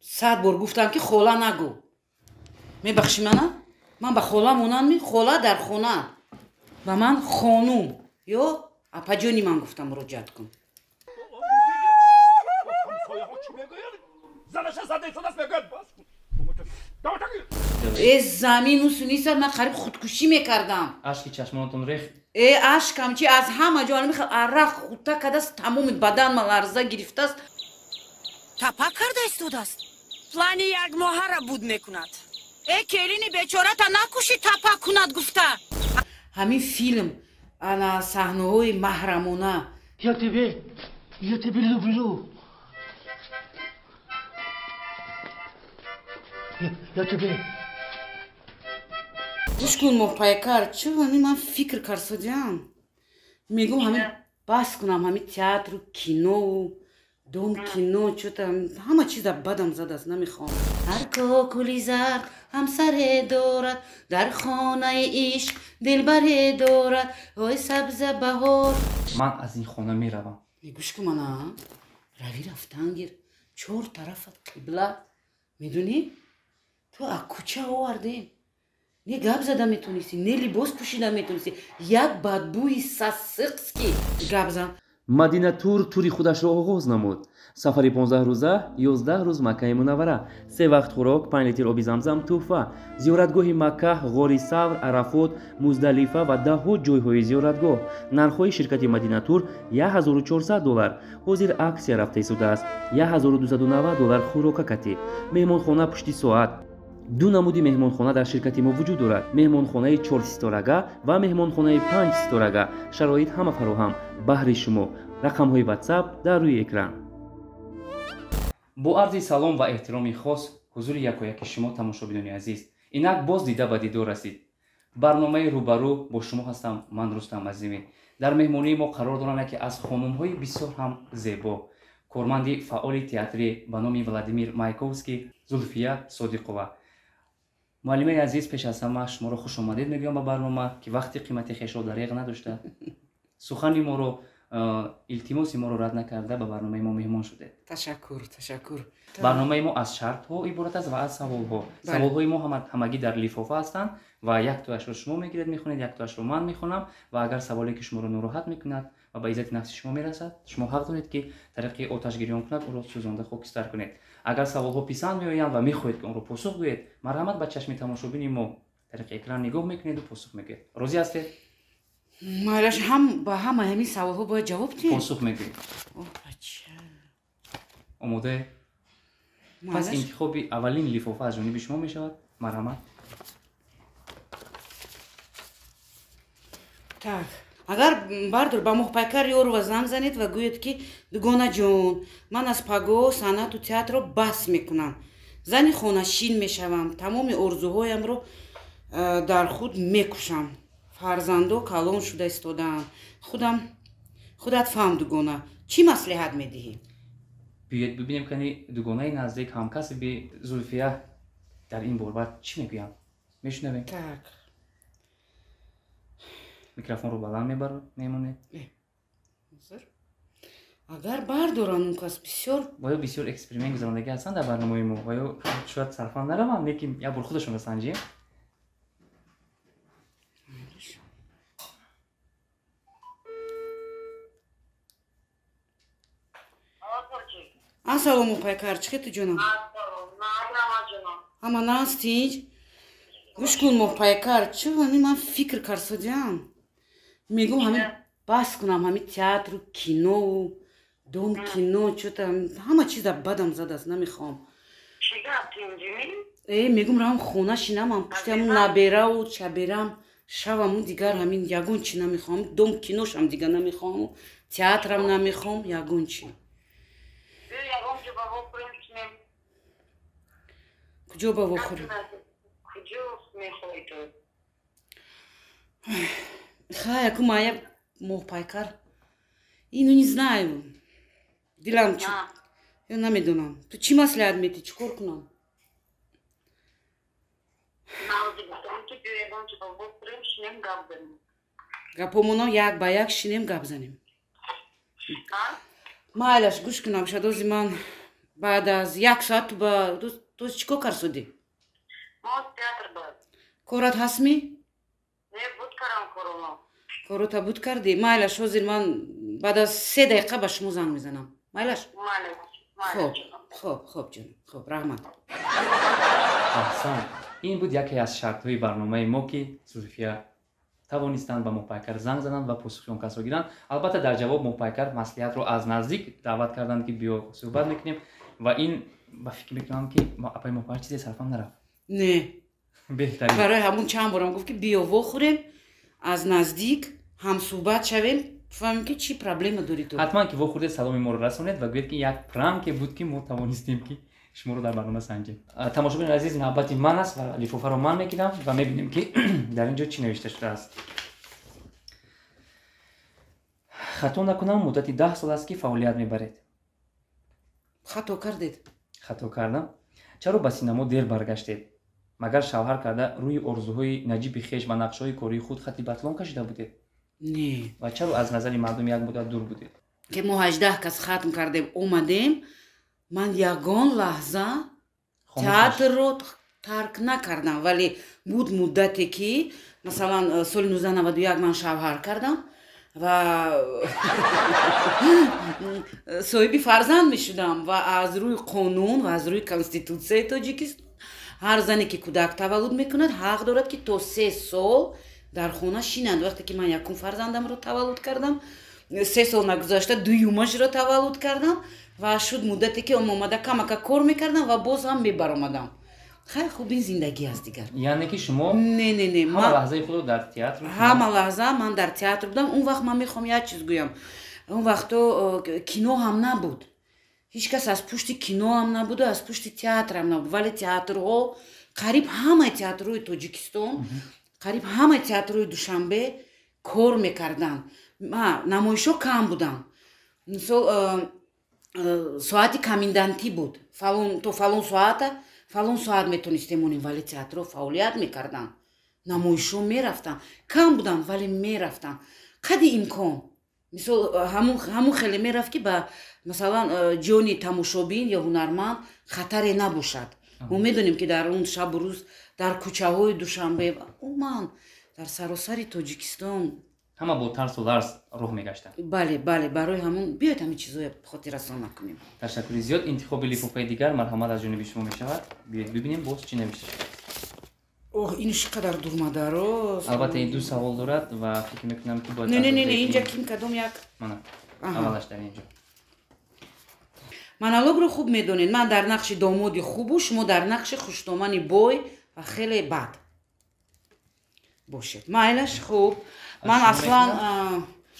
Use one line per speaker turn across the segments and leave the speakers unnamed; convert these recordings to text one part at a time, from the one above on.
100 бор гуфтам ки хола нагӯ. Мебахшӣ мана? Ман ба хола монанд? Хола дар хона. Ба ман хонум ё апаҷони ман гуфта муроҷиат кун. Э замин усуниса ман қариб худкушӣ мекардам.
Ашки чашмонатон рехт?
Э ашкам чи аз ҳама ҷо мехел арақ хута кардааст, тамоми бадан ма ларза гирифтааст.
Тапа карда истодааст. Плани як моҳара буд мекунад. Э келини бечората накушӣ тапа кунад гуфта.
Ҳамин филм ана саҳнаҳои маҳрамона.
Я тебе люблю. Я тебе.
Гӯш кун моҳпайкар, чӣ ҳамин ман фикр карсодиам. Мегӯм ҳамин бас кунам ҳамин театру кинову дом кино, чӯта ҳама чиза бадам задааст, намехоҳам. Ҳар кокули зард ҳамсаре дорад, дар хонаи ишқ дилбаре дорад, ой сабза баҳор.
Ман аз ин хона меравам.
Гӯш кун мана, рави рафтан гир, чор тарафат қибла. Медонӣ? Ту аз кӯча овардем. Не гап зада метонистӣ, не либос пӯшида метонистӣ. Як бадбӯи сасиқски гап зан.
Мадина тур тури худашро оғоз намуд. Сафари 15 рӯза, 11 рӯз Маккаи Мунаввара, 3 вақт хӯрок, 5 литр оби замзам тӯҳфа, зиёратгоҳи Макка, ғори Савр, Арафот, Муздалифа ва даҳҳо ҷойҳои зиёратгоҳ. Нархҳои ширкати Мадина тур $1400. Ҳозир аксия рафта истодааст. $1290 хӯрока катӣ. Меҳмонхона пушти соат. Ду намуди меҳмонхона дар ширкати мо вуҷуд дорад: меҳмонхонаи 4 ситорага ва меҳмонхонаи 5 ситорага. Шароит ҳама фароҳам баҳри шумо. Рақамҳои WhatsApp дар рӯи экран.
Бо арзи салом ва эҳтироми хос ҳузури якояки шумо тамошобинони азиз, инак боз дида ба дидор расид. Барномаи рӯбарӯ бо шумо ҳастам ман Рустам Азимӣ. Дар меҳмонии мо қарор доранд яке аз хонумҳои бисёр ҳам зебо, корманди фаъоли театрӣ ба номи Владимир Маяковский, Зулфия Содиқова. Муаллимаи азиз, пеш аз ҳама шуморо хуш омадед мегӯям ба барнома, ки вақти қимати хешро дареғ надошта, сухани моро, илтимоси моро рад накарда ба барномаи мо меҳмон шудед.
Ташаккур, ташаккур.
Барномаи мо аз шартҳо иборат аст ва аз саволҳо. Саволҳои мо ҳамагӣ дар лифофа ҳастанд ва яктояшро шумо мегиред мехонед, яктояшро ман мехонам ва агар саволе ки шуморо нороҳат мекунад ва ба иззати нафси шумо мерасад, шумо ҳақ доред ки тариқи оташгирён кунад ӯро сӯзонда хокистар кунед. Агар саволҳо писанд меоянд ва мехоҳед ки онро посух гӯед, марҳамат ба чашми тамошобини мо тариқи экран нигоҳ мекунеду посух мегӯед. Розӣ ҳастед?
Майлаш, ҳам ба ҳамаи ҳамин саволҳо бояд ҷавоб диҳем?
Посух мегӯед. Омодаед? Пас интихоби аввалин лифофа аз ҷониби шумо мешавад. Марҳамат.
Так, агар бардор ба моҳпайкар Ёрова занг занед ва гӯед ки дугонаҷон, ман аз пагоҳ санъату театрро бас мекунам, зани хонашин мешавам, тамоми орзуҳоямро дар худ мекушам, фарзандо калон шуда истодаанд, худат фаҳм дугона, чӣ маслиҳат медиҳӣ?
Биёед бибинем кани дугонаи наздик ҳамкасби Зулфия дар ин борбат чӣ мегӯянд. Мешунавем?
Так.
Микрофонро баланд мемонед.
Агар бардоранд он кас бисёр
ва ё бисёр эксперимент гузарондагӣ ҳастанд дар барномаи мо, ва ё шояд сарфан нараванд, лекин як бор худашонро санҷем.
Ассалому пайкар, чӣ хел ту ҷонам? Ҳама наз тинҷ? Гӯш кун моҳпайкар, чӣ ҳамин ман фикр карсодиам. Мегӯм ҳамин бас кунам ҳамин театру кинову дом кино, чӯта ҳама чиза бадам задааст, намехоҳам. Э мегӯм равам хона шинам, ам пушти ҳамун набераву чаберам шаваму дигар ҳамин ягон чӣ намехоҳам, дом киношам дигар намехоҳаму театрам намехоҳам, ягон чӣ. Куҷо ба вохӯрем? Хай, аку мая моҳпайкар. Ину не знаю. Дилам чӣ? Ё намедонам. Ту чӣ маслиҳат медиҳӣ? Чӣ кор кунам? Гапомоно як ба як шинем гап занем. Майлаш, гӯш кунам, шадози ман Баъд аз як соат ту чӣ кор карсудӣ? Корат ҳастми? Корота буд кардӣ? Майлаш, ҳозир ман баъд аз 3 дақиқа ба шумо занг мезанам. Майлаш? Хоб, хоб, хоб ҷонам, хоб, раҳмат.
Аҳсан. Ин буд яке аз шартҳои барномаи мо, ки Зулфия тавонистанд ба Моҳпайкар занг зананд ва посухи он касро гиранд. Албатта, дар ҷавоб Моҳпайкар маслиҳатро аз наздик даъват карданд, ки биё суҳбат мекунем, ва ин ба фикр мекунам, ки апаи Моҳпайкар чизе сарфам нарафт.
Не.
Беҳтарин.
Барои ҳамун чанд борам гуфт, ки биё вохӯрем, аз наздик ҳамсӯҳбат шавем, фаҳмем, ки чӣ проблема дорӣ ту.
Ҳатман ки вохӯрдед, саломи моро расонед ва гӯед, ки як пранке буд, ки мо тавонистем, ки шуморо дар барнома санҷем. Тамошобинони азиз, навбати ман аст ва лифофаро ман мегирам ва мебинем, ки дар ин ҷо чӣ навишта шудааст. Хато накунам, муддати 10 сол аст, ки фаъолият мебаред.
Хато кардед.
Хато кардам. Чаро ба синамо дер баргаштед? Магар шавҳар карда рӯи орзуҳои наҷиби хеш ва нақшҳои кории худ хати батлон кашида будед?
Не.
Ва чаро аз назари мардум як муддат дур будед?
Ки мо 18 кас хатм кардем, омадем, ман ягон лаҳза театрро тарк накардам, вале буд муддате, ки масалан соли 1991 ман шавҳар кардам ва соҳиби фарзанд мешудам, ва аз рӯи қонун ва аз рӯи конститутсияи Тоҷикистон ҳар зане, ки кӯдак таваллуд мекунад, ҳақ дорад, ки то 3 сол дар хона шинад. Вақте ки ман якум фарзандамро таваллуд кардам, 3 сол нагузашта дуюмашро таваллуд кардам, ва шуд муддате, ки омада камака кор мекардам ва боз ҳам мебаромадам. Хай, хуб, ин зиндагӣ аст дигар.
Яъне ки шумо
не, не, не,
ҳама лаҳзаи худро дар театр?
Ҳама лаҳза ман дар театр будам. Он вақт ман мехоҳам як чиз гӯям. Он вақто кино ҳам набуд, ҳеҷ кас аз пушти кино ҳам набуду аз пушти театр ҳам набуд, вале театрҳо, қариб ҳамаи театрҳои Тоҷикистон, қариб ҳамаи театрҳои Душанбе кор мекарданд. Намоишҳо кам буданд. Мисол, соати комендантӣ буд, то фалон соата, фалон соат метонистем монем, вале театрҳо фаъолият мекарданд, намоишҳо мерафтанд, кам буданд, вале мерафтанд қадри имкон. Мисол, ҳамун хеле мерафт, ки ба масалан ҷони тамошобин ё ҳунарманд хатаре набошад. Мо медонем, ки дар он шабу рӯз дар кӯчаҳои Душанбе, умуман дар саросари Тоҷикистон
ҳама бо тарсу ларз роҳ мегаштанд.
Бале, бале, барои ҳамун биёед ҳамин чизҳоя хотиррасон накунем.
Ташаккури зиёд. Интихоби лифофаи дигар марҳамат аз ҷониби шумо мешавад. Биёед бибинем, боз чӣ навишта шудааст.
Оҳ, ин чӣ қадар дурмадарост.
Албатта, ин ду савол дорад ва фикр мекунам, ки бояд
Не, не, не, не, инҷа ким кадом як.
Мана, аввалаш дар инҷо.
Монологро хуб медонед. Ман дар нақши домоди хубу шумо дар нақши хуштомани бой ва хеле бад бошед. Майлаш, хуб. Ман аслан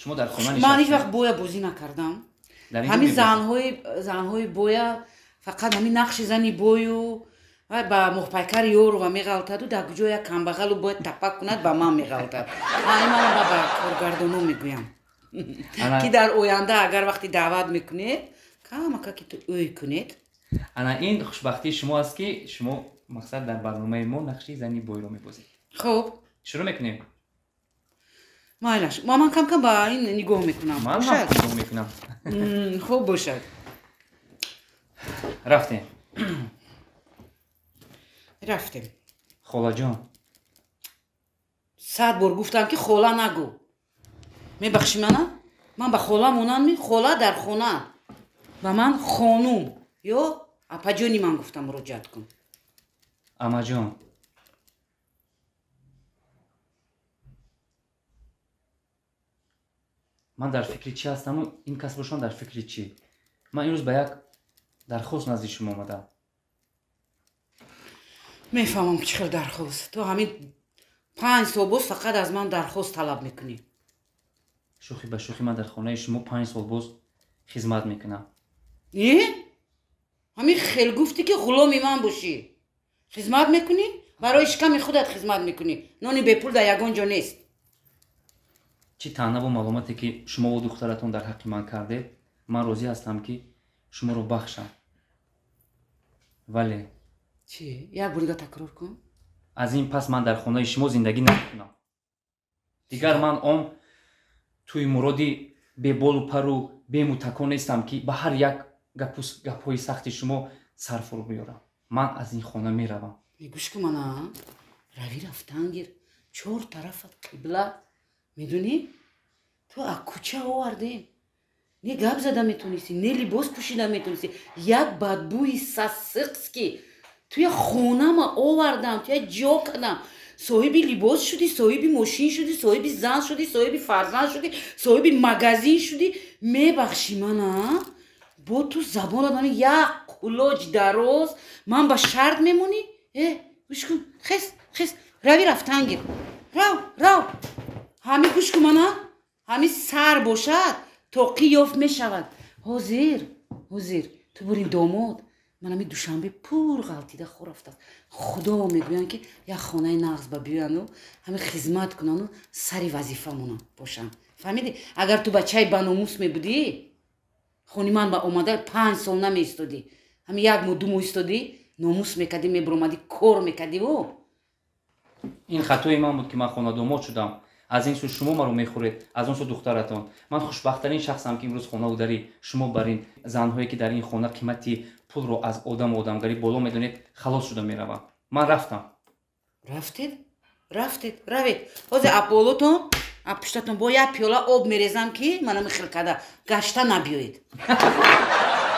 шумо дар хона
ман ҳеҷ вақт боя бозӣ накардам. Ҳамин занҳои боя, фақат ҳамин нақши зани бою ба Моҳпайкари Ёрова меғалтаду дар куҷо як камбағалу бояд тапак кунад, ба ман меғалтад. Ин ман ба коргардоно мегӯям, ки дар оянда агар вақте даъват мекунед, камака ки ту ӯй кунед.
Ана ин хушбахтии шумо аст, ки шумо мақсад дар барномаи мо нақши зани бойро мебозед.
Хуб.
Шурӯъ мекунем.
Майлаш, ман кам кам ба ин нигоҳ мекунам.
Ман ҳам нигоҳ мекунам.
Хуб бошад.
Рафтем.
Рафтем.
Холаҷон.
100 бор гуфтам, ки хола нагӯ. Мебахшӣ мана? Ман ба хола монанд ми? Хола дар хона. Ба ман хонум ё апаҷони ман гуфта муроҷиат кун.
Амаҷон. Ман дар фикри чӣ ҳастаму ин кас бошам дар фикри чӣ? Ман имрӯз ба як дархост назди шумо омадам.
Мефаҳмам, ки чӣ хел дархост. Ту ҳамин 5 сол боз фақат аз ман дархост талаб мекунӣ.
Шӯхӣ ба шӯхӣ, ман дар хонаи шумо 5 сол боз хизмат мекунам.
Е? Ҳамин хел гуфтӣ, ки ғуломи ман бошӣ. Хизмат мекунӣ? Барои шиками худат хизмат мекунӣ. Нони бепул дар ягон ҷо нест.
Чӣ таънаву маълумоте, ки шумову духтаратон дар ҳаққи ман кардед, ман розӣ ҳастам, ки шуморо бахшам, вале
Чӣ? Як бор дига такрор кун.
Аз ин пас ман дар хонаи шумо зиндагӣ намекунам. Дигар ман он тӯи муроди беболу пару бемутакон нестам, ки ба ҳар як Гапҳои сахти шумо сар фурӯ биёрам. Ман аз ин хона меравам.
Гӯш кун мана, рави рафтан гир. Чор тарафат қибла. Медонӣ? Ту аз кӯча овардем. Не гап зада метонистӣ, не либос пӯшида метонистӣ. Як бадбӯи сасиқс ки туя хонама овардам, туя ҷо кардам. Соҳиби либос шудӣ, соҳиби мошин шудӣ, соҳиби зан шудӣ, соҳиби фарзанд шудӣ, соҳиби магазин шудӣ. Мебахшӣ мана, бо ту забонат мана як кулоҷ дароз, ман ба шарт мемонӣ? Э, гӯш кун, хес, хес, рави рафтан гир. Рав, рав. Ҳами гӯш кун мана, ҳами сар бошад, тоқӣ ёфт мешавад. Ҳозир, ҳозир, ту бурин домод. Ман ами Душанбе пур ғалтида хор рафтааст. Худо мегӯянд ки як хонаи нағз ба биёяну ҳами хизмат кунану сари вазифа монанд бошанд. Фаҳмидӣ? Агар ту бачаи баномус мебудӣ, хони ман ба омада 5 сол намеистодӣ. Ҳами як моҳ, 2 моҳ истодӣ, номус мекардӣ, мебуромадӣ, кор мекардиву.
Ин хатои ман буд ки ман хонадомод шудам. Аз ин сӯ шумо маро мехӯред, аз он сӯ духтаратон. Ман хушбахттарин шахсам ки имрӯз хонаву дарӣ шумо бар ин занҳое ки дар ин хона қимати пулро аз одаму одамгарӣ боло медонед, халос шуда меравам. Ман рафтам.
Рафтед? Рафтед, равед. Ҳозир аполотон, пуштатон бо як пиёла об мерезам ки манам хел карда гашта набиёед.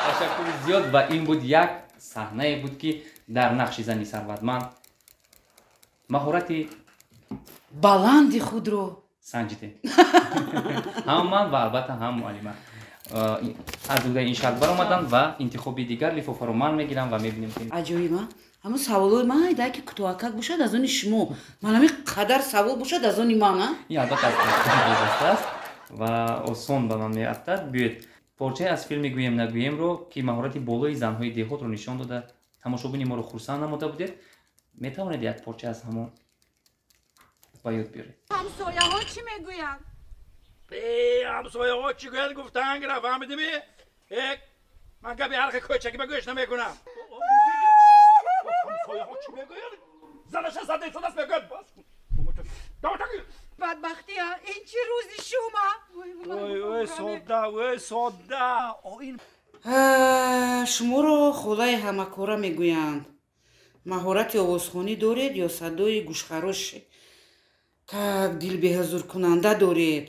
Ташаккури зиёд ва ин буд як саҳнае буд ки дар нақши зани сарватманд маҳорати
баланди худро
санҷидем. Ҳам ман ва албатта ҳам муаллима аз уҳдаи ин шарт баромаданд ва интихоби дигар лифофаро ман мегирам ва мебинем ки
аҷоиб, а? Ҳамун саволои ман айда ки кӯтоҳакак бошад аз они шумо. Ман ҳамин қадар савол бошад аз они ман, а?
Ин албатта аз вобаста аст ва осон ба ман меафтад. Биёед порчае аз филми Гӯем нагӯемро ки маҳорати болои занҳои деҳотро нишон дода, тамошобини моро хурсанд намуда будед, метавонед як порча аз ҳамон ба ёд биёред.
Ҳамсояҳо чӣ мегӯянд?
Ҳамсояҳо чӣ гӯянд гуфтаан гира, фаҳмидими? Ман гапи ҳархи кӯчаки ба гӯш намекунам. Ҳамсояҳо чӣ мегӯянд? Занаша зада истодааст мегӯяд.
Бадбахтия, ин чӣ рӯзи шума?
Ой, ой, содда, ой, содда.
Шуморо холаи ҳамакора мегӯянд. Маҳорати овозхонӣ доред ё садои гӯшхарош так дилбеҳузуркунанда доред?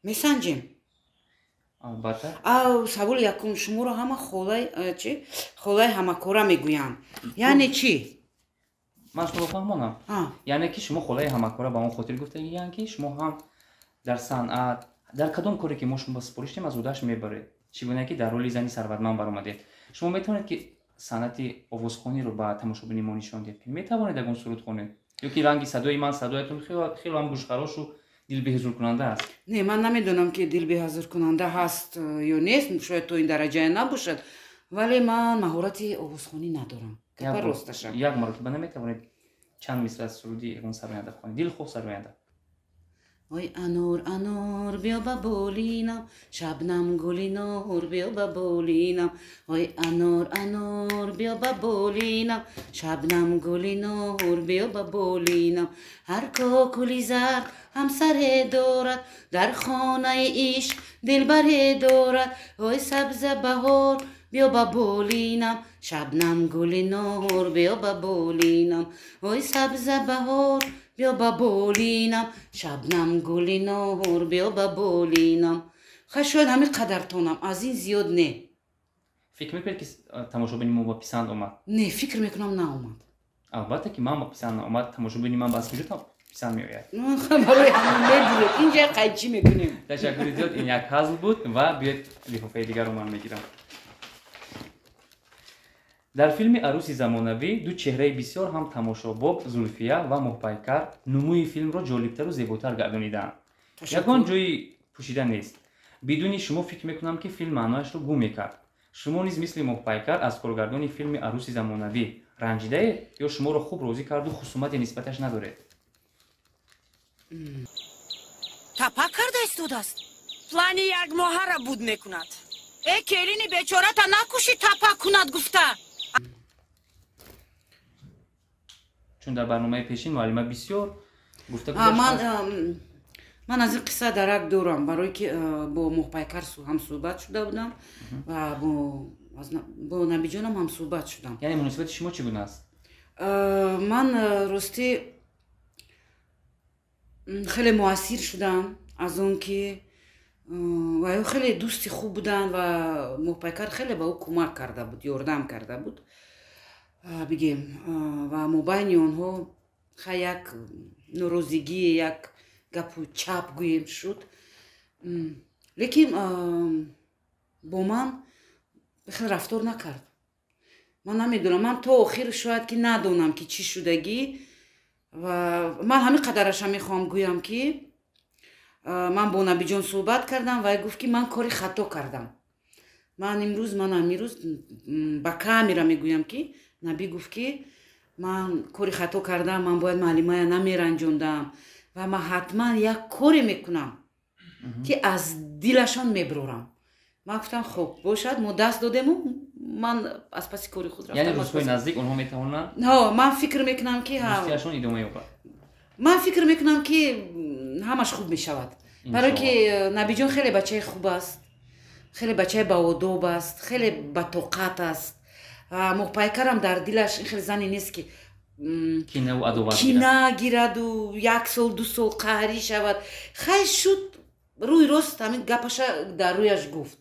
Месанҷем?
Албатта.
Саволи якум, шуморо ҳама холаи ҳамакора мегӯянд. Яъне чӣ?
Ман шуморо фаҳмонам. Яъне ки шумо холаи ҳамакора ба он хотир гуфтагиянд ки шумо ҳам дар санъат, дар кадом коре ки мо шумо ба супориш дем аз уҳдааш мебаред. Чӣ гуна ки дар роли зани сарватманд баромадед. Шумо метавонед ки санъати овозхониро ба тамошобини мо нишон диҳед. Метавонед ягон суруд хонед? Ё ки ранги садои ман садоятон хело ҳам гӯшхарошу дилбеҳузуркунанда аст?
Не, ман намедонам ки дилбеҳузуркунанда ҳаст ё нест, шояд то ин дараҷае набошад, вале ман маҳорати овозхонӣ надорам. Гапа росташа.
Як маротиба наметавонед чанд мисра аз суруди ягон сароянда хонед? Дилхоҳ сароянда.
Ой анор, анор, биё ба болинам, шабнам гули нор, биё ба болинам. Ой анор, анор, биё ба болинам, шабнам гули нор, биё ба болинам. Ҳар кокули зард ҳамсаре дорад, дар хонаи ишқ дилбаре дорад. Ой сабза баҳор, биё ба болинам, шабнам гули нор, биё ба болинам. Ой сабза баҳор, биё ба болинам, шабнам гули нор, биё ба болинам. Хай, шояд ҳамин қадар тонам, аз ин зиёд не.
Фикр мекунед ки тамошобини мо ба писанд омад?
Не, фикр мекунам наомад.
Албатта ки ман ба писанд наомад, тамошобини ман ба аз куҷо писанд меояд?
Барои ҳамин мебуред, инҷа қайчӣ мекунем.
Ташаккури зиёд, ин як ҳазл буд ва биёед лифофаи дигарро ман мегирам. Дар филми Арӯси замонавӣ ду чеҳраи бисёр ҳам тамошобоб Зулфия ва Моҳпайкар нумӯи филмро ҷолибтару зеботар гардонидаанд. Ягон ҷои пӯшида нест. Бидуни шумо фикр мекунам ки филм маънояшро гум мекард. Шумо низ мисли Моҳпайкар аз коргардони филми Арӯси замонавӣ ранҷидаед ё шуморо хуб розӣ карду хусумате нисбаташ надоред?
Тапа карда истодааст. Плани як моҳара буд мекунад. Э, келини бечората накушӣ тапа кунад гуфта.
Чун дар барномаи пешин муаллима бисёр гуфта
ман Ман аз ин қисса дарак дорам, барое ки бо Моҳпайкар ҳамсӯҳбат шуда будам ва бо Набиҷонам ҳамсӯҳбат шудам.
Яъне муносибати шумо чӣ гуна аст?
Ман ростӣ хеле муассир шудам аз он ки ва ё хеле дӯсти хуб буданд ва Моҳпайкар хеле ба ӯ кӯмак карда буд, ёрдам карда буд, бигем. Ва мобайни онҳо ха як норозигӣ, як гапу чап гӯем шуд, лекин бо ман хеле рафтор накард. Ман намедонам, ман то охир шояд ки надонам ки чӣ шудагӣ, ва ман ҳамин қадараша мехоҳам гӯям ки ман бо Набиҷон суҳбат кардам ва гуфт ки ман кори хато кардам. Ман имрӯз, ман ҳамирӯз ба камера мегӯям ки Набӣ гуфт ки ман кори хато кардам, ман бояд муаллимая намеранҷондам ва ман ҳатман як коре мекунам ки аз дилашон меброрам. Ман гуфтам хуб бошад, мо даст додему ман аз паси кори худ рафтам.
Яъне рӯзҳои наздик онҳо метавонанд?
Ҳо, ман фикр мекунам ки
дӯстиашон идома ёбад.
Ман фикр мекунам ки ҳамаш хуб мешавад, барое ки Набиҷон хеле бачаи хуб аст, хеле бачаи баодоб аст, хеле батоқат аст. Моҳпайкарам дар дилаш ин хеле зане нест ки кина гираду як сол ду сол қаҳрӣ шавад. Хай шуд, рӯи рост ҳамин гапаша дар рӯяш гуфт.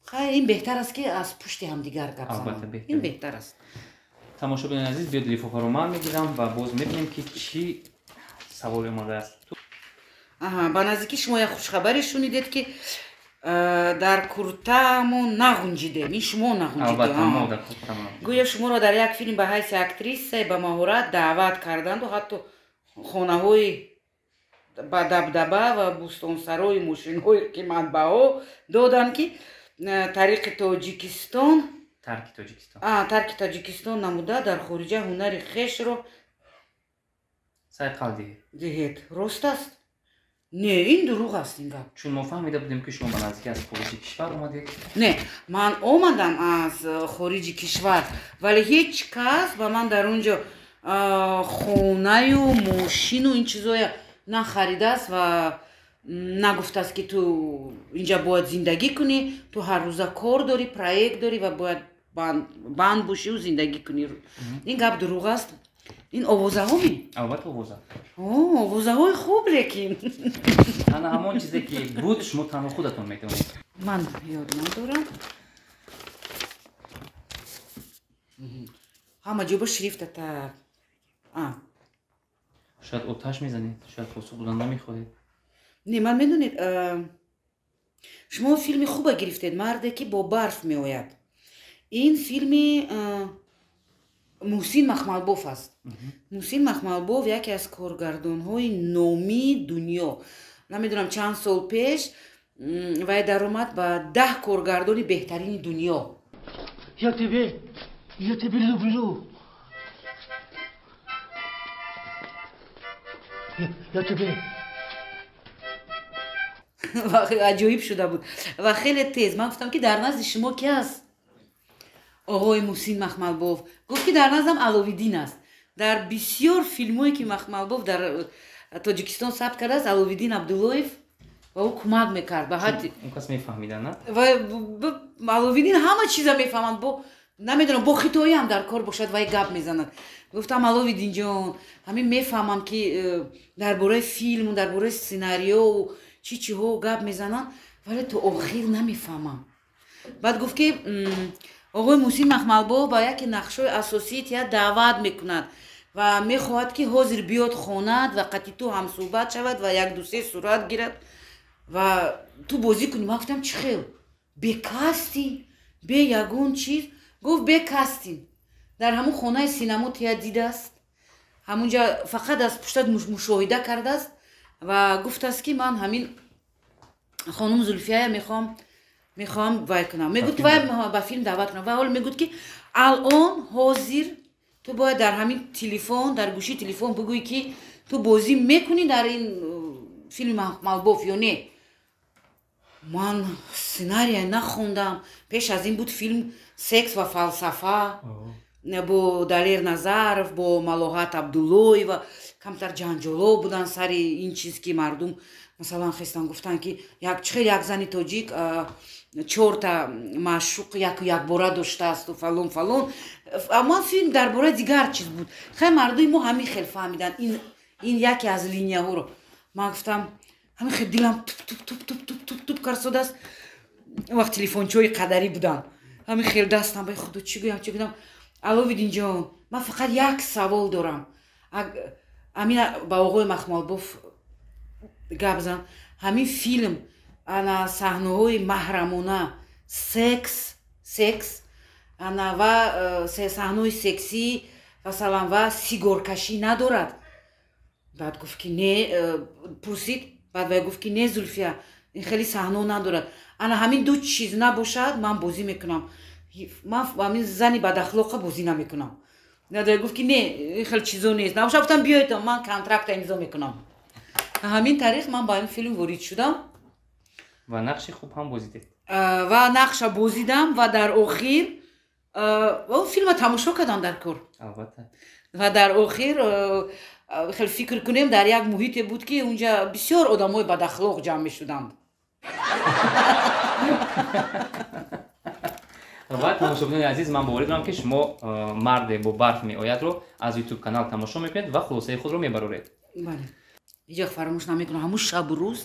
Хай ин беҳтар аст ки аз пушти ҳамдигар гап занам, ин беҳтар аст.
Тамошобинони азиз, биёд лифофаро ман мегирам ва боз мебинем ки чӣ саволе омадааст.
Аҳа, ба наздикӣ шумо як хушхабаре шунидед ки дар куртамо нағунҷидем. Ин шумо нағунҷидед. Гӯё шуморо дар як филм ба ҳайси актрисае ба маҳорат даъват карданду ҳатто хонаҳои ба дабдаба ва бӯстонсарои мошинҳои қиматбаҳо доданд ки тариқи Тоҷикистон тарки Тоҷикистон намуда дар хориҷа ҳунари хешро
сайқал
диҳед. Рост аст? Не, ин дурӯғ аст ин гап.
Чун мо фаҳмида будем ки шумо ба наздикӣ аз хориҷи кишвар омадед.
Не, ман омадам аз хориҷи кишвар, вале ҳеҷ кас ба ман дар он ҷо хонаю мошину ин чизоя нахаридааст ва нагуфтааст ки ту инҷа бояд зиндагӣ кунӣ, ту ҳар рӯза кор дорӣ, проект дорӣ ва бояд банд бошиву зиндагӣ кунӣ. Ин гап дурӯғ аст. Ин овозаҳо ми?
Албатта овоза.
Овозаҳои хуб, лекин
ана ҳамон чизе ки буд шумо танҳо худатон медонед.
Ман ёд надорам. Ҳама ҷо ба шрифта так.
Шояд оташ мезанед, шояд посух додан намехоҳед.
Не, ман медонед, шумо филми хуба гирифтед, марде ки бо барф меояд. Ин филми Муҳсин Махмалбоф аст. Муҳсин Махмалбоф яке аз коргардонҳои номии дунё. Намедонам чанд сол пеш вай даромад ба 10 коргардони беҳтарини дунё.
Я тебе люблю. Я тебе.
Аҷоиб шуда буд ва хеле тез. Ман гуфтам ки дар назди шумо ки аст? Оғои Муҳсин Махмалбоф гуфт ки дар наздам Аловиддин аст. Дар бисёр филмҳое ки Махмалбоф дар Тоҷикистон сабт кардааст, Аловиддин Абдуллоев ба ӯ кӯмак мекард. Ба ҳадди
он кас мефаҳмида, на?
Ва Аловиддин ҳама чиза мефаҳманд, бо намедонам, бо хитоӣ ҳам дар кор бошад вай гап мезанад. Гуфтам Аловиддинҷон, ҳамин мефаҳмам ки дар бораи филму дар бораи сценариёу чӣ чиҳо гап мезананд, вале то охир намефаҳмам. Баъд гуфт ки оғои Муҳсин Махмалбоф ба яке нақшҳои асосии театр даъват мекунад ва мехоҳад ки ҳозир биёд хонад ва қати ту ҳамсӯҳбат шавад ва як ду се сурат гирад ва ту бозӣ кунӣ. Ман гуфтам чӣ хел? Бе кастинг, бе ягон чиз? Гуфт бе кастинг. Дар ҳамун хонаи синамо тия дидааст, ҳамунҷа фақат аз пуштат мушоҳида кардааст ва гуфтааст ки ман ҳамин хонум Зулфияя мехоҳам вай кунам. Мегӯд вай ба филм даъват кунам. Ва ҳоло мегӯд ки алон ҳозир ту бояд дар ҳамин телефон, дар гӯшии телефон бигӯӣ ки ту бозӣ мекунӣ дар ин филми Махмалбоф ё не. Ман сценария нахондам. Пеш аз ин буд филм «Секс ва фалсафа». Бо Далер Назаров, бо Малоҳат Абдуллоева камтар ҷанҷоло буданд сари ин чиз, ки мардум масалан хестан гуфтанд, ки чӣ хел як зани тоҷик чорта маъшуқ яку якбора доштаасту фалон фалон. Аммо филм дар бораи дигар чиз буд. Хай, мардуми мо ҳамин хел фаҳмиданд ин яке аз линияҳоро. Ман гуфтам, ҳамин хел дилам туп туп туп туп туп туп туп карсодааст. Он вақт телефончиҳои қадарӣ буданд. Ҳамин хел дастам ба худо, чӣ гӯям, чӣ гӯям? Аловиддинҷон, ман фақат як савол дорам. Амина ба оғои Махмалбоф гап зан, ҳамин филм ана саҳнаҳои маҳрамона, секс ана ва саҳнаҳои сексӣ, масалан, ва сигоркашӣ надорад? Баъд гуфт, ки не, пурсид. Баъд вай гуфт, ки не, Зулфия, ин хеле саҳно надорад. Ана ҳамин ду чиз набошад, ман бозӣ мекунам. Ман ҳамин зани бадахлоқа бозӣ намекунам. Гуфт, ки не, ин хел чизо нест, набошад. Гуфтам, биёед, ман контракта имзо мекунам. Ҳамин тариқ ман ба ин филм ворид шудам.
Ва нақши хуб ҳам бозидед.
Ва нақша бозидам ва дар охир филма тамошо кардам дар кор.
Албатта.
Ва дар охир хел фикр кунем, дар як муҳите буд, ки унҷа бисёр одамои бадахлоқ ҷамъ мешуданд.
Ва тамошобинони азиз, ман боварӣ дорам, ки шумо «Марде бо барф меоядро» аз Ютуб канал тамошо мекунед ва хулосаи худро мебароред.
Бале, ҳеҷ вақт фаромӯш намекунам ҳамун шабу рӯз.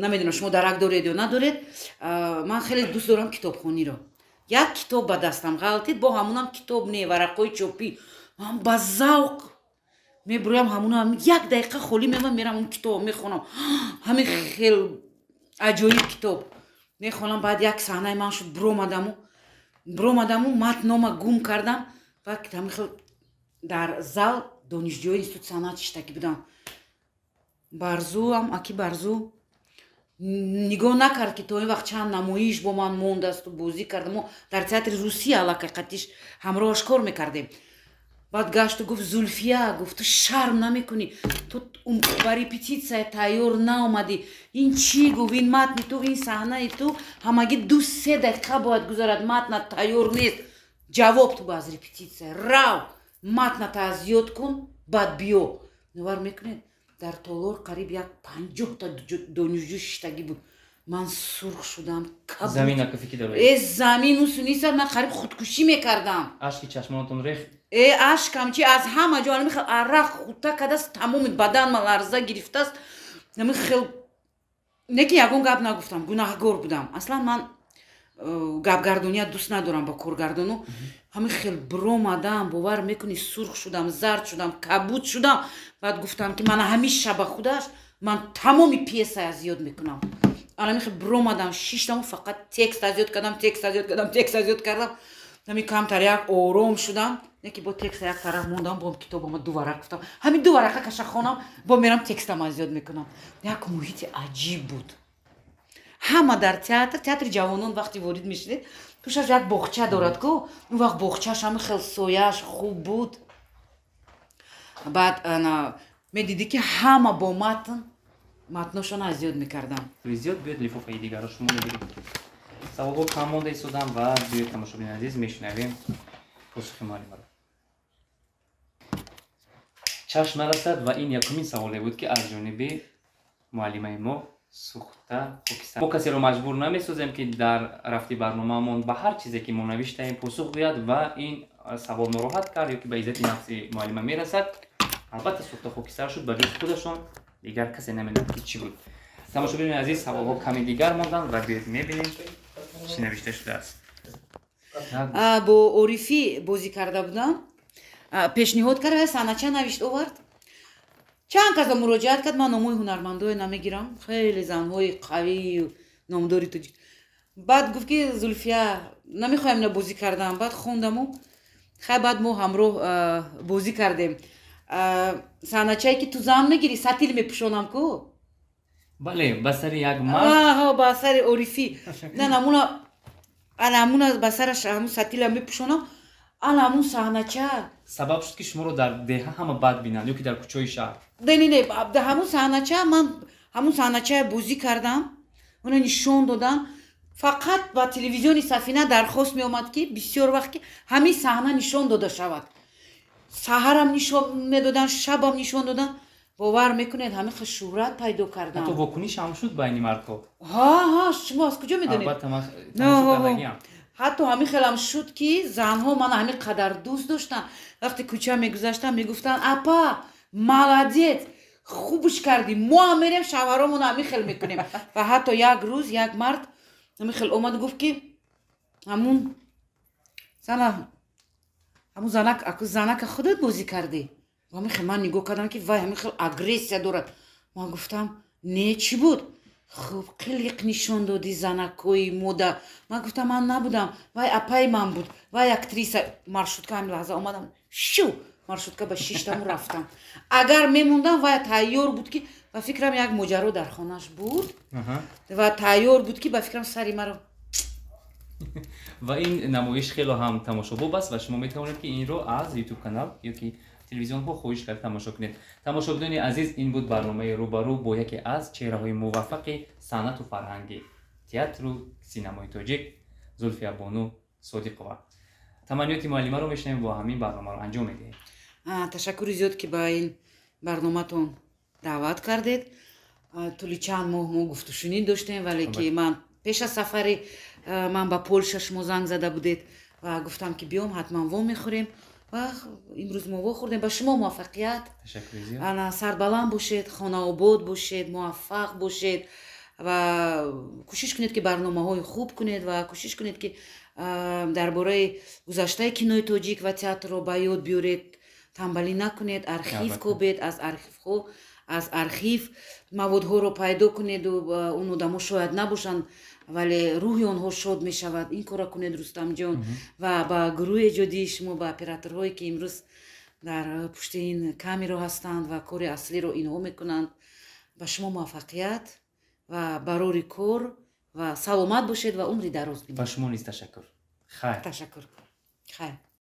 Намедонам, шумо дарак доред ё надоред, ман хеле дӯст дорам китобхониро. Як китоб ба дастам ғалтид, бо ҳамунам китоб не, варақҳои чопӣ. Ман ба завқ мебурӯям, ҳамуна як дақиқа холӣ мемонам, мерам, он китобо мехонам. Ҳамин хел аҷоиб китоб мехонам. Баъд як саҳнаи ман шуд, буромадаму матнома гум кардам. Баъд ҳамин хел дар зал донишҷӯи институти санъат шиштагӣ будам. Барзуам, аки Барзу нигоҳ накард, ки то ин вақт чанд намоиш бо ман мондасту бозӣ кардам. Мо дар театри Русия аллакай қатиш ҳамроҳаш кор мекардем. Баъд гашту гуфт: «Зулфия, — гуфт, — ту шарм намекунӣ? Ту ба репетитсия тайёр наомадӣ. Ин чӣ, — гуфт, — ин матни ту, ин саҳнаи ту ҳамагӣ 2-3 дақиқа бояд гузарад, матнат тайёр нест. Ҷавоб ту ба аз репетитсия рав, матната аз ёд кун, баъд биё». Бовар мекунед, дар толор қариб як 50-та донишҷӯ шиштагӣ буд. Ман сурх шудам. Э, замин усуниса, ман қариб худкушӣ мекардам.
Ашки чашмонатон рехт?
Э, ашкам чи, аз ҳама ҷо ами хел арақ хута кардааст, тамоми бадан ма ларза гирифтааст. Ами хел не, ки ягон гап нагуфтам, гунаҳгор будам. Аслан ман гапгардония дӯст надорам ба коргардону. Ҳамин хел биромадам, бовар мекунӣ, сурх шудам, зард шудам, кабуд шудам. Баъд гуфтам, ки мана ҳамин шаба худаш ман тамоми пьеса аз ёд мекунам. Ана михел биромадам, шиштаму фақат текст аз ёд кардам, текст аз ёд кардам, текст аз ёд кардам. Ҳамин камтар як ором шудам, не ки бо текста як тараф мондам, бо китобама ду варақ гуфтам, ҳамин ду варақа каша хонам, бо мерам текстам аз ёд мекунам. Як муҳити аҷиб буд. Ҳама дар театр, театри ҷавонон, вақте ворид мешудед, пушаш як боғча дорад ку, он вақт боғчааш ҳами хел сояаш хуб буд. Баъд медидӣ, ки ҳама бо матн матношона аз ёд мекардам.
Зиёд биёд, лифофаи дигарро шумо мебинед. Саволҳо кам монда истодам ва биёед, тамошобини азиз, мешунавем посухи муаллимаро. Чашм нарасад, ва ин якумин саволе буд, ки аз ҷониби муаллимаи мо сӯхта хокистар. Мо касеро маҷбур намесозем, ки дар рафти барномаамон ба ҳар чизе, ки мо навиштаем, посух гӯяд. Ва ин савол нороҳат кард ё ки ба иззати нафси муаллима мерасад, албатта сӯхта хокистар шуд. Ба ҷуз худашон дигар касе намедонад, ки чӣ буд. Тамошобинони азиз, саволҳо ками дигар монданд ва биёед, мебинем, чӣ навишта шудааст.
Бо Орифӣ бозӣ карда будам, пешниҳод кард, саҳнача навишт, овард. Чанд каса муроҷиат кард, ман номҳои ҳунармандое намегирам, хеле занҳои қавию номдори тоҷик. Баъд гуфт, ки Зулфия, намехоҳам ина бозӣ кардам. Баъд хондаму хай, баъд мо ҳамроҳ бозӣ кардем. Саҳначае, ки ту зан мегирӣ, сатил мепӯшонам ку.
Бале, ба сари як мард.
Ба сари Орифӣ. На, намуна, ана ҳамуна ба сараш ҳамун сатила мепӯшонам, ана ҳамун саҳнача.
Сабаб шуд, ки шуморо дар деҳа ҳама бад бинанд ё ки дар кӯчаи шаҳр?
Не, не, не, ҳамун саҳнача, ман ҳамун саҳначая бозӣ кардам, она нишон додам. Фақат ба телевизиони Сафина дархост меомад, ки бисёр вақт ки ҳамин саҳна нишон дода шавад. Саҳарам нишон медоданд, шабам нишон доданд. Бовар мекунед, ҳамин хел шӯҳрат пайдо кардам.
Ҳатто вокуниш ҳам шуд байни мардҳо.
Ҳа, ҳа, шумо аз куҷо медонед?
Албатта, ман тамошо кардагиам.
Ҳатто ҳамин хелам шуд, ки занҳо мана ҳамин қадар дӯст доштанд. Вақте кӯча мегузаштам, мегуфтанд: «Апа, молодец, хубш кардӣ, мо ҳам мерем, шавҳаромона ҳамин хел мекунем». Ва ҳатто як рӯз як мард ҳамин хел омад, гуфт, ки ҳамун зана, ҳамун занак, аку занака худат бозӣ кардӣ. Ҳамин хел ман нигоҳ кардам, ки вай ҳамин хел агрессия дорад. Ман гуфтам: «Не, чӣ буд?» «Хуб қилиқ нишон додӣ занакҳои мода». Ман гуфтам: «Ман набудам, вай апаи ман буд, вай актриса». Маршрутка ҳамин лаҳза омадам, шу маршрутка ба шиштаму рафтам. Агар мемондам, вай тайёр буд, ки ба фикрам як моҷаро дар хонаш буд ва тайёр буд, ки ба фикрам сари маро.
Ва ин намоиш хело ҳам тамошобоб аст ва шумо метавонед, ки инро аз Ютуб канал ё ки телевизионҳо хоҳиш кард тамошо кунед. Тамошобинони азиз, ин буд барномаи «Рӯбарӯ» бо яке аз чеҳраҳои муваффақи санъату фарҳанги театру синамои тоҷик, Зулфиябону Содиқова. Таманниёти муаллимаро мешунавем бо ҳамин барномаро анҷом медиҳем.
Ташаккури зиёд, ки ба ин барноматон даъват кардед. Тӯли чанд моҳ мо гуфтушунид доштем, вале ки ман пеш аз сафари ман ба Полша шумо занг зада будед ва гуфтам, ки биём, ҳатман во мехӯрем, ва имрӯз мо вохӯрдем. Ба шумо муваффақият, сарбаланд бошед, хонаобод бошед, муваффақ бошед ва кӯшиш кунед, ки барномаҳои хуб кунед ва кӯшиш кунед, ки дар бораи гузаштаи кинои тоҷик ва театрро ба ёд биёред. Тамбалӣ накунед, архив кобед, аз архивҳо, аз архив маводҳоро пайдо кунеду он одамо шояд набошанд, вале рӯҳи онҳо шод мешавад. Ин корро кунед, Рустамҷон. Ва ба гурӯҳи эҷодии шумо, ба операторҳое, ки имрӯз дар пушти ин камеро ҳастанд ва кори аслиро инҳо мекунанд, ба шумо муваффақият ва барори кор ва саломат бошед ва умри дароз бинед.
Ба шумо низ ташаккур, хайр.
Ташаккур, хайр.